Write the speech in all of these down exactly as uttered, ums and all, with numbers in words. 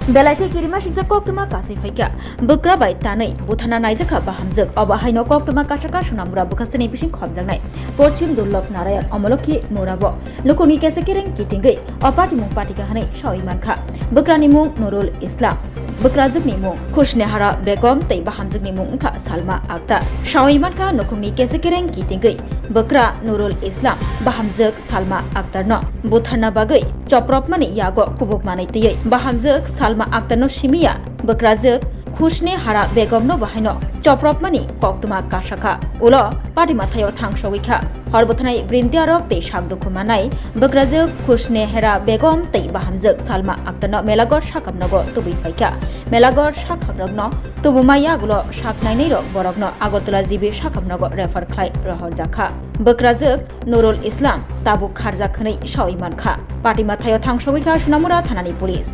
Belai khe kirima singsa koktwma kasai phaikha. Bwkra bai tanwi butharna naijakha bahamjwk. Obo haino koktwma kasaka Sonamura bwkhasteni bising khopjaknai Porchim Durlobh Narayan Omolokhi Murabo nukhungni kesa kereng kitingwi o patimung patikha hwnwi sawi mankha. Bwkrani mung Nurul Islam, bwkrajwkni mung Khusnehara Begom tei bahamjwkni mung wngkha Salma Akhtar. Sawi mankha nukhungni kesa kereng kitingwi bwkra Nurul Islam, bahamjwk Salma Akhtarno butharna bagwi chopropmani yago kubuk manwi twiwi bahamjwk Salma Akhtarno simiya bwkrajwk Khusnehara Begomno bahaino chopropmani koktwma kasakha. Ulo patima thaio thangsogwi kha. Hor bwtharnai brintiarok tei sak dukhu manai bwkrajwk Khusnehara Begom tei bahamjwk Salma Akhtarno Melagor sakhamnogo tubui phaikha. Melagor sakhamrokno tubuma yagulo sak nainairok borokno Agartala G B sakhamnogo refer khlai rohorjakha. Bwkrajwk Nurul Islam tabuk kharjak hwnwi sawi mankha. Patima thaio thangsogwi kha Sonamura thanani police.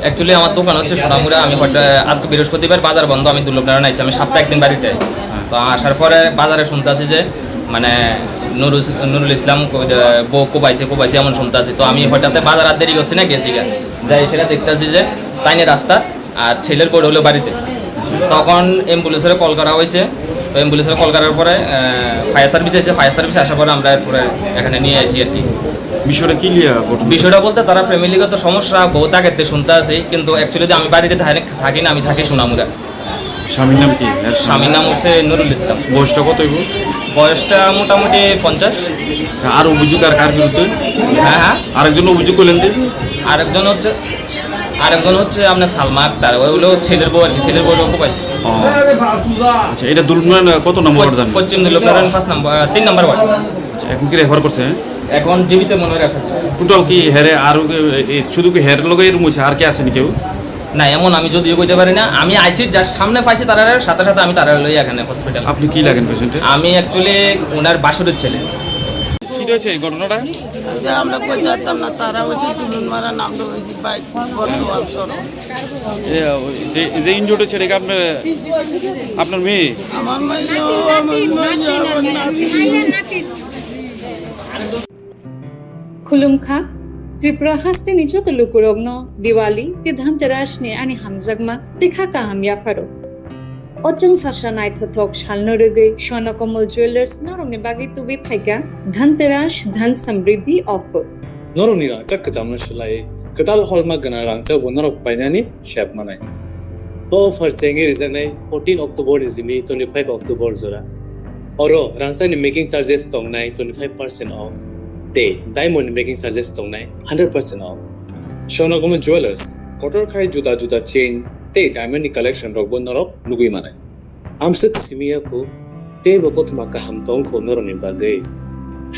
Actually, আমার দোকান হচ্ছে সোনামুড়া। আমি হঠাৎ, আজকে বৃহস্পতিবার, বাজার বন্ধ, আমি দুর্লভনগর আইছি, আমি সপ্তাহে একদিন বাড়িতে আই। তো আসার পরে বাজারে শুনতেছি যে, মানে, নুরুল, নুরুল ইসলাম কো-, বউ কোবাইছে, কোবাইছে এমন শুনতেছি। তো আমি হঠাৎ বাজার আর দেরি করছি না, গেছি গা। যাই সেটা দেখতেছি যে তাই নিয়ে রাস্তা আর ছেলের বউ হলো বাড়িতে। তখন অ্যাম্বুলেন্সের কল করা হয়েছে। তো অ্যাম্বুলেন্সের কল করার পরে, আহ, ফায়ার সার্ভিস এসে, ফায়ার সার্ভিস আসার পরে আমরা এরপরে এখানে নিয়ে আসি আর কি। বিষয়টা কি লিয়া ঘটনা? বিষয়টা বলতে তারা ফ্যামিলিগত সমস্যা, বউ তাকে শুনতে আছে, কিন্তু অ্যাকচুয়ালি আমি বাড়িতে থাকি, থাকি না, আমি থাকি সোনামুড়া। স্বামীর নাম কি? স্বামীর নাম হচ্ছে নুরুল ইসলাম। বয়সটা কত হইব? বয়সটা মোটামুটি পঞ্চাশ। আচ্ছা, আর অভিযোগ আর কার বিরুদ্ধে? হ্যাঁ, হ্যাঁ। আরেকজন অভিযোগ করলেন যে? আরেকজন হচ্ছে, আরেকজন হচ্ছে আপনার সালমা আক্তার, ওই হলো ছেলের বউ আর কি, ছেলের বউ রকম পাইছে। ও। আচ্ছা, এটা দুর্ঘটনা কত নম্বর ওয়ার্ড জানেন? পশ্চিম দুর্লভনগর পাঁচ নম্বর, আহ, তিন নম্বর ওয়ার্ড। আচ্ছা, এখন কি রেফার করছে? এখন জীবিত মনে হয় রেফার। টোটাল কি হেরে আর, এ, এ, শুধু কি হের লগে রুম হইছে, আর কি আসেনি কেউ? না, এমন আমি যদিও কইতে পারি না। আমি আইছি, জাস্ট সামনে পাইছি তারারে, সাথে সাথে আমি তারারে লই এখানে হসপিটাল। আপনি কি লাগেন পেশেন্টে? আমি অ্যাকচুয়ালি ওনার বাসুরের ছেলে। কি হয়েছে এই ঘটনাটা? যে আমরা কই জানতাম না, তারা হচ্ছে তুলুন মারা নাম হয়েছে বাইক বর্তমান সড়ক। এ, ওই যে, যে ইনজুর্ড হয়েছে, এটা কি আপনার, আপনার মেয়ে? আমার মেয়ে, আমার মেয়ে, আমার নাতি। Khulumkha, Tripura hasteni joto lukurokno Diwali tei Dhanteras ni ani hamjakma tei kha kaham yapharo. O chwng sasa naithothok salno rwgwi Swarna Kamal Jewellers norokni bagwi tubui phaikha Dhanteras Dhan Samriddhi offer. Norokni rangchak kwchamno swlaiwi kwtal holma gwnang rangchakbo norok painani sep manai. O offer chengwi rijaknai fourteen October ni simi twenty-five October jora. Oro rangchakni making charges tongnai twenty-five percent off tei diamond ni making charges tongnai hundred percent off. Swarna Kamal Jewellers kotor khai juda juda chain tei diamond ni collection rokbo norok nugwi manai. Amswk simi ya kho, teibo kothoma kaham tong kho norokni bagwi.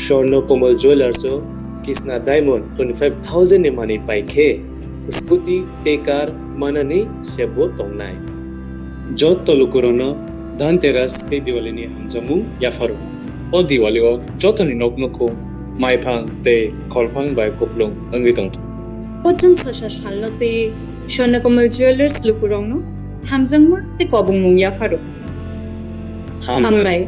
Swarna Kamal Jewellers o Kisna Diamond twenty-five thousand ni manwi pai khe, scooty tei car manani sebo tongnai. Jotto lukurokno Dhanteras tei Diwali ni hamjakmung yapharo. O Diwali o jotoni nok nukhung maiphang tei kholphang bai kupulung wngwi tongthung. O chwng sasa salno twi Swarna Kamal Jewellers lukurokno hamjakma tei kobongmung yapharo. Hambai.